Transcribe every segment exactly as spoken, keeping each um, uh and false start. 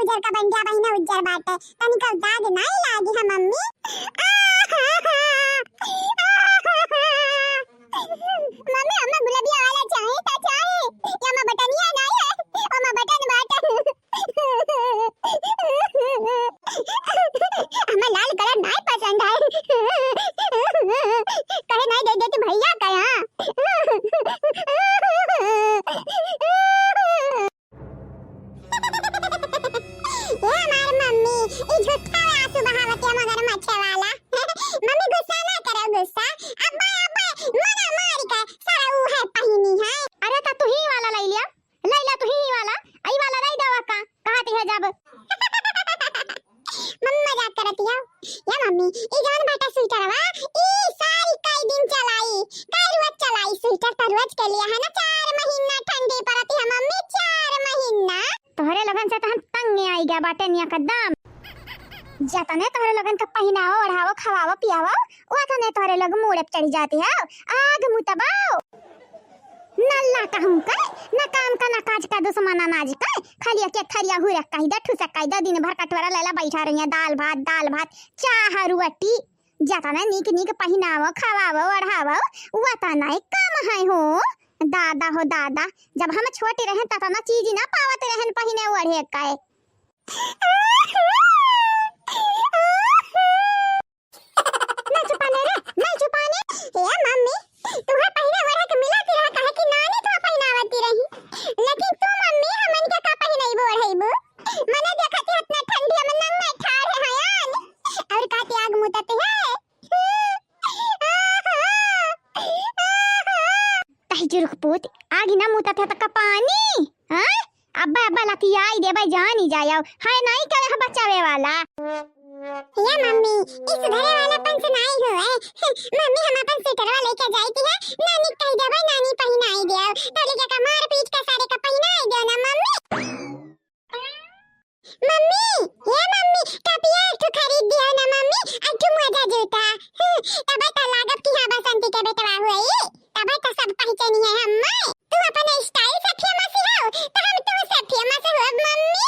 उजर का बंडिया बहिना उजर बाटे, तनिका दाग नाई लागी है मम्मी। मम्मी, हमें गुलबिया वाला चाही त चाही, एमा बटनिया नाई है, ओमा बटन बाटे। हमें लाल कलर नाई पसंद है। कहे नाई दे देती भैया का यहाँ। ए हमार मम्मी, ई झूठा में आंसू बहावत है मगरमच्छ वाला। मम्मी गुस्सा ना करो, गुस्सा। अब्बा, अब्बा, मना मारी का सारा ऊ है पहिनी है। अरे त तू ही वाला लइ लिया, लइ ला तू ही वाला, ई वाला लइ देवा का, कहा ती है जब। मम्मी मजाक करत हिया। या मम्मी, ई जवन बाटा स्वेटरवा, ई साल कई दिन चलाई, कई रोज चलाई। स्वेटर त रोज के लिए है ना, चार महीना ठंडी पड़त है मम्मी, चार महीना। तोहरे लोगन से त हम तंग आई गया बाटे निया कदम। जतने तोहरे लोगन के पहिनावो, ओढ़ावो, खवावो, पियावो, ओतने तोहरे लोग मूड़े पे चढ़ी जाती है। आग मुतबाओ। न लाटा हूँ के, न काम का, न काज का, दुश्मन अनाज के, खाली एक एक थरिया हुरक कही दे, ठुसक कही दे, दिन भर कटोरा लेला बैठा रहिया, दाल भात, दाल भात, चाह रोटी, जतना नीक नीक पहिनावो, खवावो, ओढ़ावो, वतना एक काम है हो। दादा हो दादा, जब हम छोटी रहन ततना चीज ना पावत रहन पहिने ओढ़े के। ना छुपाने रे, ना छुपाने। ए मम्मी, तुहे पहिरे ओढ़े के मिलत रहा, काहे कि नानी तो पहिनावती रही। लेकिन तू मम्मी, हमन के का पहिनइबू ओढ़इबू? मने देखत ही इतना ठंडी में नंगे ठाढ़ है हयान। और का त्याग मुतत है? तही जुरुक पूत, आगी ना मुतत है त का पानी? हाँ? अब्बा, अब्बा लतियाई देबे, जानी जायो। है नहीं केहू बचावे वाला। या मम्मी, ई सुधरे वाला पंच नाई हो है। मम्मी, हम अपन स्वेटरवा लेके जाई थी है, नानी कह देबे, नानी पहिनाई दियो। तोली के कमार पीट के सारे का पहिनाई दियो ना मम्मी। मम्मी, हे मम्मी, टोपिया एक ठो खरीद दियो ना मम्मी, एक ठो मोजा जूता। तबे त लागब कि हाँ बसंती के बेटवा हुई, तबे त सब पहचानी है हम्मे। तू अपन style से famous हो, त हम तू से famous हो मम्मी।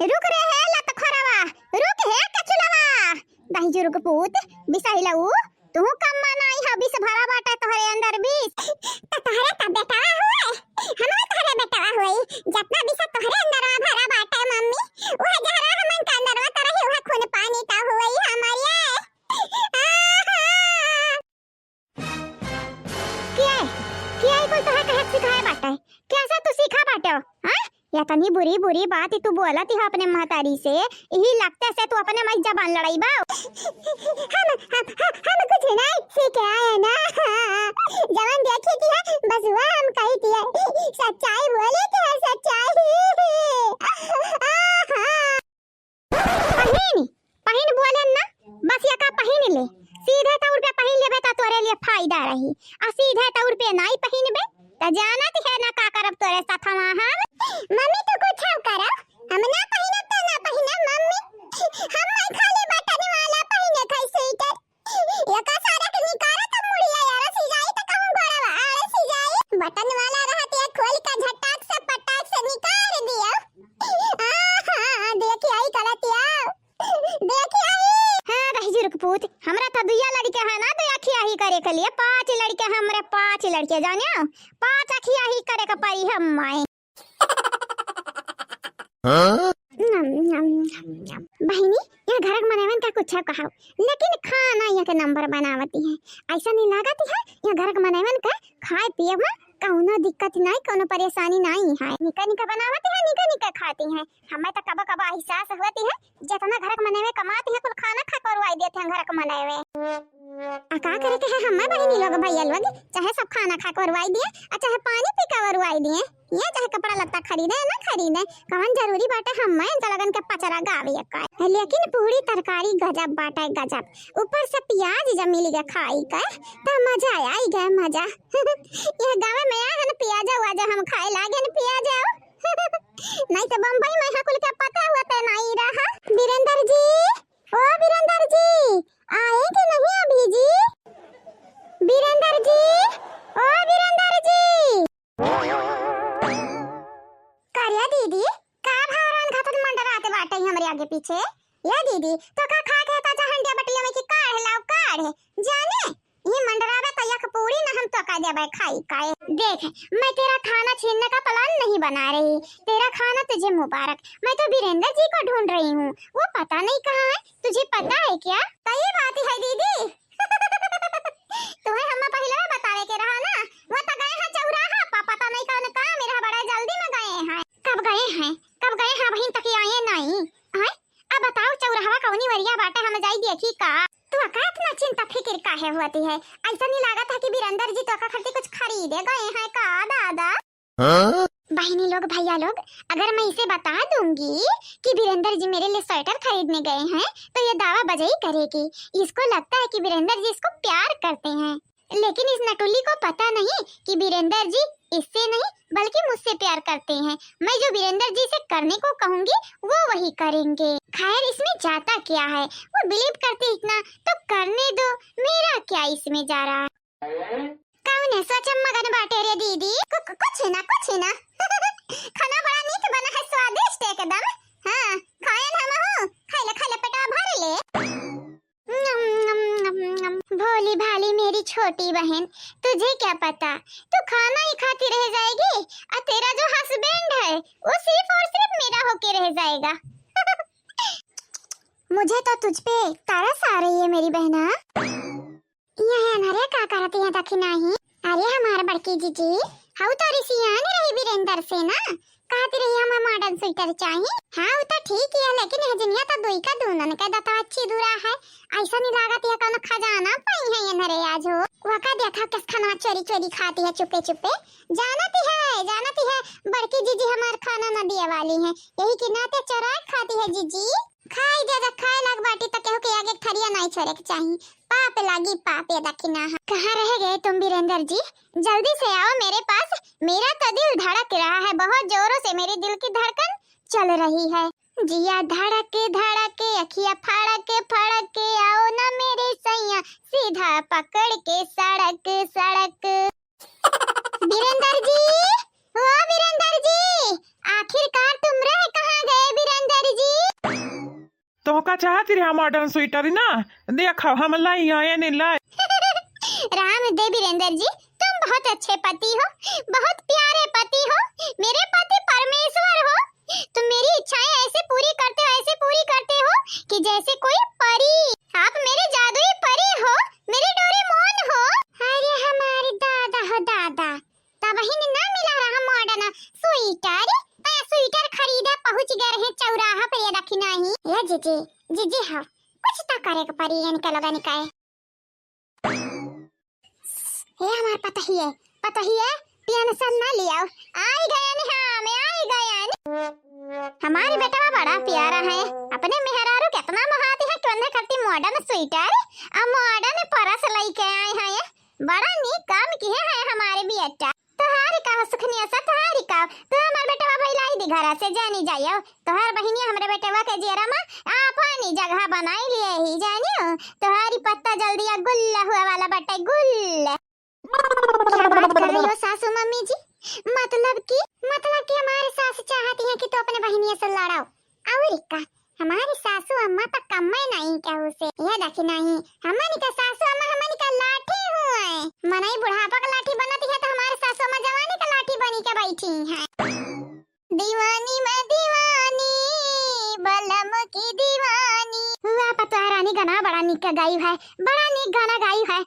रुक रे हे लतखोरवा, रुक हे कचुलवा। दही जुरुक पूत, बिसहिलऊ, तू कम्मा नाई हो, बिस भरा बाटे तोहरे अंदर बिस। त तोहरे त बेटवा हुए, हमहू तोहरे बेटवा हुई। जतना बिस तोहरे अंदर भरा बाटे मम्मी, उहे जहरा हमन के अंदर त रही, उहे खून पानी त हुई हमरे। आहा। के, के आई कुल तोहे कहे सिखाए बाटे? कैसे तू सीखा बाटे हो? हाँ? या तनी बुरी बुरी बात ही तू बोलत ही अपने महतारी से, यही लगते से तू अपने माई जबान लड़ाई बा। हम, हम, हम, हम कुछ नहीं सीखे आए ना। जवन देखी थी है, बस वह हम कही थी है। सच्चाई बोले थे, सच्चाई। आहा। पहिन, पहिन बोले ना, बस यका पहिन ले। सीधे तौर पे पहिन लेबे त तोरे लिए फायदा रही। आ सीधे तौर पे नाई पहिनबे त जानत है ना का करब तोरे साथ हम। मम्मी तू कुछ करो, हम ना पहिनब त ना पहिनब मम्मी। हम नहीं खाली बटन वाला पहिने खाई स्वेटर। एका सारा के निकाले त मुड़िया यार सिजाई त कहूँ गोड़वा आड़े सिजाई। बटन वाला रहत या खोल के झटाक से पटाक से निकाल दियो। आहा, देखी आई करत या। देखी आई। हाँ, दही जुरुक पूत, हमरा त दुइया लड़के है ना, दुइ अखिया ही करे के लिए, पाँच लड़के हमरे, पाँच लड़के जाने, पाँच अखिया ही करे के पड़ी हम माई। हाँ? नम, नम, नम, नम। बहिनी, यह घर के मनैवन का कुछ कहो, लेकिन खाना यह के नंबर बनावती है। ऐसा नहीं लागत है, यह घर के मनैवन का खाए पिए में कौनो दिक्कत नहीं, कौनो परेशानी नहीं है। निका निका बनावती है, निका निका खाती है। हमें तो कबो कबो एहसास होती है, जितना घर के मनैवे कमाती है, कुल खाना खा के उड़वाई देते हैं घर के मनैवे। आ का करे के है हमें बहिनी लोग, भैया लोग, चाहे सब खाना खा के उड़वाई दिए, आ चाहे पानी पी के उड़वाई दिए। ये चाहे कपड़ा लत्ता खरीदे ना खरीदे, कवन जरूरी बाटे हम्मे इनका लगन के पचरा गावे का। लेकिन पूरी तरकारी गजब बाटे गजब, ऊपर से प्याज जब मिल गया खाई के, त मजा आई गया मजा। यह गाँव में आए हैं ना प्याज वाजा हम खाए लागे न प्याज। नहीं तो बम्बई में यहाँ कुल के पता होते नहीं रहा। बीरेंद्र जी, ओ बीरेंद्र जी, आए कि नहीं अभी जी? बीरेंद्र जी, ओ बीरेंद्र जी। ए दीदी, का भारान घातन मंडराते बाटे हमरे आगे पीछे? ए दीदी, तो का खा के ताजा हंडिया बटिया में की काढ़ लाओ, काढ़। जाने, ये मंडरावे त एक पूरी ना हम तो का देबे खाई काए। देख, मैं तेरा खाना छीनने का plan नहीं बना रही। तेरा खाना तुझे मुबारक। मैं तो वीरेंद्र जी को ढूंढ रही हूँ। वो पता नहीं कहाँ है। तुझे पता है क्या? त ये बात है दीदी। तुम्हें हम पहिले बतावे के रहा ना, वो तो गए हैं चौराहा पा, पता नहीं कौन काम रहा, बड़ा जल्दी में गए हैं। कब गए हैं, कब गए हैं, अबहिन तक आए नहीं हैं? अब बताओ चौराहा कौनी वरिया बाटे, हम जाई देखी का? तू का इतना चिंता फिकिर काहे होती है? ऐसा नहीं लागत है कि वीरेंद्र जी तो का खर्ची कुछ खरीदे गए हैं का दादा? हाँ? बहनी लोग, भैया लोग, अगर मैं इसे बता दूंगी कि वीरेंद्र जी मेरे लिए स्वेटर खरीदने गए हैं, तो ये दावा बजई करेगी। इसको लगता है कि वीरेंद्र जी इसको प्यार करते हैं, लेकिन इस नटुली को पता नहीं कि वीरेंद्र जी इससे नहीं, बल्कि मुझसे प्यार करते हैं। मैं जो वीरेंद्र जी से करने को कहूंगी, वो वही करेंगे। खैर, इसमें जाता क्या है, वो believe करते इतना, तो करने दो, मेरा क्या इसमें जा रहा है। कौन है सोच मगन बाटे रे दीदी? कु-, कु-, कुछ ना, कुछ ना। खाना बड़ा नीक बना है, स्वादिष्ट एकदम। हाँ, खायन हम हो, खाइले, खाइले पेटवा भर ले। नम, नम, नम, नम। भोली भाली मेरी छोटी बहन, तुझे क्या पता, तू खाना ही खाती रह जाएगी, और तेरा जो husband है, वो सिर्फ और सिर्फ मेरा होके रह जाएगा। मुझे तो तुझ पे तरस आ रही है मेरी बहना। यह अनहरे का करत है दखिनाही? अरे हमार बड़की जीजी, हऊ तो रिसियान रही वीरेंद्र से ना, कहती रही हमें modern sweater चाही। हाँ, वो तो ठीक ही है, लेकिन यह जनिया तो दुई का दूनन के दतवा चिदुरा है। ऐसा नहीं लागत यह कौनो खजाना पाई है अनहरे आज हो। वका देखा किस खाना चोरी चोरी खाती है चुपे चुपे। जानती है, जानती है, बड़की जीजी हमार खाना ना दिए वाली है, यही के नाते चोरा खाती है जीजी। खाई दे, जब खाए लाग बाटी त केहू के आगे थरिया नाई छोड़े के चाही। पाप लागी, पाप ये दखिना है। कहाँ रह गए तुम वीरेंद्र जी? जल्दी से आओ मेरे पास, मेरा तो दिल धड़क रहा है, बहुत जोरों से मेरे दिल की धड़कन चल रही है। जिया धड़क धड़क, अखिया फड़क फड़क, आओ ना मेरे सैया, सीधा पकड़ के सड़क सड़क। वीरेंद्र जी, ओ वीरेंद्र जी, आखिरकार तुम रह कहाँ गए वीरेंद्र जी? तोहका चाहत रहा modern sweater ना, देखो हम लाई आए ने लाई। राम दे वीरेंद्र जी, तुम बहुत अच्छे पति हो, बहुत प्यारे पति हो, मेरे पति परमेश्वर हो। तुम मेरी इच्छाएं ऐसे पूरी करते हो, ऐसे पूरी करते हो कि जैसे कोई परी। आप मेरे जादुई परी हो, मेरे डोरेमोन हो। अरे हमारे दादा हो दादा, तबहिन ना मिला रहा modern sweater, तो ये sweater खरीदा पहुँच गए रहे चौराहा पे, ये रखी नहीं। ये जीजी, जीजी हो, कुछ तो करे के परी इनके लोगन का। हे हमार पतहिए, पतहिए, tension ना लियाओ, आई गयन हम, आई गयन। हमारे बेटवा बड़ा प्यारा है, अपने मेहरारू कितना महाती है कि उन्हें खातिर modern sweater और modern purse लेके आए हैं। बड़ा नीक काम किहे है हमारे बेटा। तोहारी का हो सुखनिया सा, तोहारी का हो? तू हमार बेटवा भइलाई दी घरा से, जानी जायो। तोहार बहिनिया हमरे बेटवा के जियरा मा आपनी जगह बनाई लिए ही, जानियो। तोहारी पत्ता जल्दी आ गुल्ला हुआ वाला बटे, गुल्ला। क्या बात कर रही हो सासू मम्मी जी? मतलब कि, मतलब कि हमारे सास चाहती हैं कि तू अपने बहिनिया से लड़ाओ। और का, हमारी सासू अम्मा तो कम्मे नहीं केहू से। ये देखी नहीं, हमनी के सासू अम्मा हमनी के लाठी हुए। मनई बुढ़ापा के लाठी बनती है तो हमारे सासू अम्मा जवानी के लाठी बनी के बैठी हैं। दीवानी मैं दीवानी, बलम की दीवानी। वाह पतोह रानी गाना बड़ा निक गाई है, बड़ा निक गाना गाई है।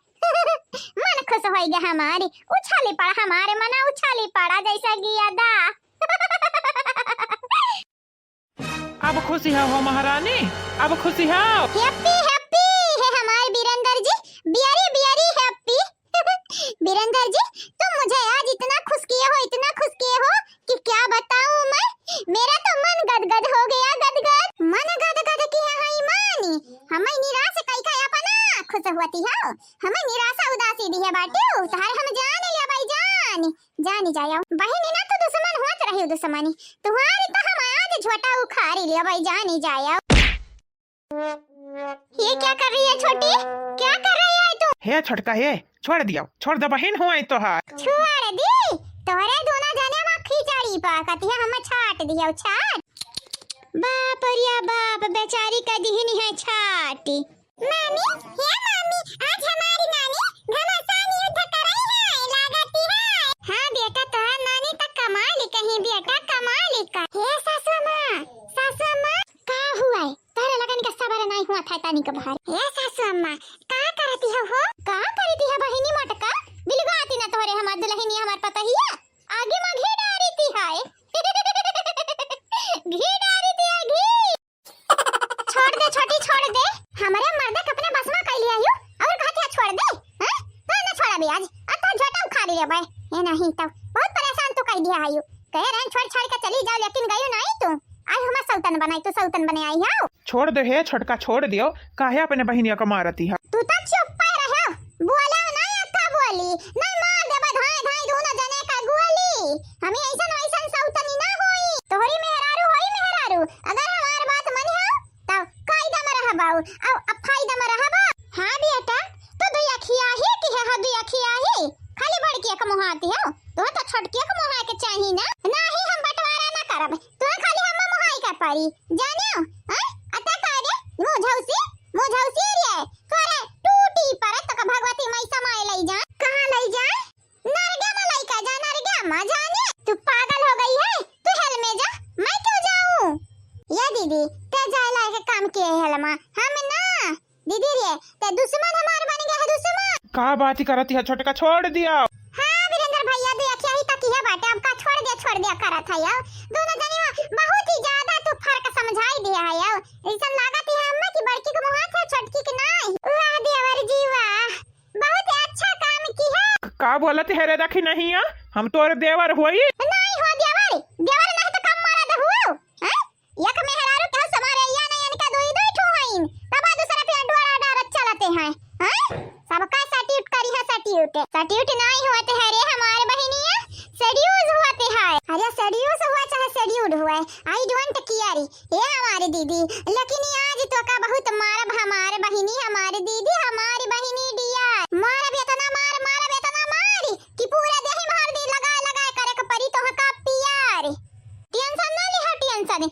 मन खुश होई गया हमारी, उछाली पड़ा हमारे मना, उछाली पड़ा जैसा गिया दा। अब खुशी हो, हो महारानी, अब खुशी हो। Happy, happy है हमारे बीरेंद्र जी, very, very happy। बीरेंद्र जी, तुम मुझे आज इतना खुश किए हो, इतना खुश किए हो कि क्या बताऊं मैं। मेरा तो मन गदगद हो गया, गदगद। मन गदगद किया है मानी, हमें निराश कई का अपना खुश होती हो, हमें निराशा उदासी दी है बाटू, तोहार हम जान लिया भाई जान। जानी जायो। बहिनी ना तो दुश्मन हुआ तो रही दुश्मनी। तुम्हारी तो हम आज झोटा उखाड़ी लिया भाई, जानी जायो। ये क्या कर रही है छोटी? क्या कर रही है तू? हे छोटका हे, छोड़ दियो, छोड़ दे बहिन हुआ तो हाथ। छोड़ दी? तोहरे दोनों जने मा खिचड़ी पकती है, हम छाट दिहौ छाट। बाप रे बाप, बेचारी का दिहिन है छाटी। मामी, हे मामी, आज हमारी नानी घमासान युद्ध करई है, लागती है। हाँ बेटा, तोहार नानी त कमाल कहीं बेटा, कमाल का। हे सासू अम्मा, सासू अम्मा। का हुआ है? तोहरे लगन के सबर नाहीं हुआ था तनिक भर। हे सासू अम्मा, का करती हो हो? का करती है बहिनी मोटका? बिलगाती ना तोहरे हमार दुलहिनिया हमार पतहिया। आगी मा घी डारी ती है। घी डारी ती है, घी। छोड़ दे छोटी, छोड़ दे। हमरे मर्दे के अपने बस मा कइ लिया यू और कहत है छोड़ दे, हैं? तो ना छोड़ा भी आज, अब तो झोटा उखाड़ लेबे। ये नहीं तो बहुत परेशान तू कइ दिया है यू। कहे रहन छोड़ छाड़ के चली जाओ, लेकिन गयू नहीं तू। आई हमार सौतन बनाई, तू सौतन बने आई हो। छोड़ दे हे छोटका, छोड़ दियो, काहे अपने बहिनिया का मारती है? तू तो चुप पे रहो, बोला नहीं अक्का बोली, नहीं मार देबे धाई धाई दोनों जने का गोली। हमी ऐसन वैसन सौतनी ना होई, तोहरी मेहरारू होई मेहरारू, अगर हमार बात मनी हो तो कायदा में रहबा और अब फायदा में रहबा। हाँ बेटा, तो दुई अखिया ही की है, हाँ दुई अखिया ही, खाली बड़की एक मुहाती हो, तो तो छोटकी एक मुहा के चाही ना, ना ही हम बंटवारा ना करब, तो खाली हम मुहाई का परी, जानियो, हैं? अता का रे, मुझौसी, मुझौसी रे, तोरे टूटी पर तो का भगवती माई समाए लई जा, कहाँ लई जा? नरगा मा लइका जा, नरगा मा जाने। तू पागल हो गई है? तू हेल में जा, मैं क्यों जाऊं? ये दीदी, ते जाए लायक काम किए हेल मा, हम ना। दीदी रे, ते दुश्मन हमार बन गया है, दुश्मन। का बात करती है छोटका, छोड़ दिया। हाँ वीरेंद्र भैया, दे अखिया ही तक यह बाटे, अब का छोड़ दिया, छोड़ दिया करत है यार। दोनों जनी मा बहुत ही ज्यादा तू फर्क समझाई दिया है यार। ऐसा लागत है अम्मा की बड़की के मुहात है, छोटकी के नाई। वाह देवर जी वाह, बहुत ही अच्छा काम किया। क-, का बोलत है रे दखिनहिया? हम तोर देवर होई? नहीं हो देवर, देवर नहीं तो कम मरद हुओ। हैं? एक मेहरारू के समारे या नहीं, इनका दुई दुई ठो हईन। तब दूसरा पे अडवारा डारत चलते हैं। हैं? सबका सट्यूट करी है, सट्यूट। सट्यूट नहीं होते है रे हमारे बहिनिया, seduce होते है। अरे seduce हुआ चाहे seduce हुआ, I don't care। ए हमारी दीदी, लेकिन आज तोका बहुत मारब हमार बहिनी, हमार दीदी, हमार बहिनी dear। मारब एतना मार, मारब एतना मार कि पूरा देह भर दी लगा लगा करे के परी तोहका प्यार। Tension ना लिहो, tension।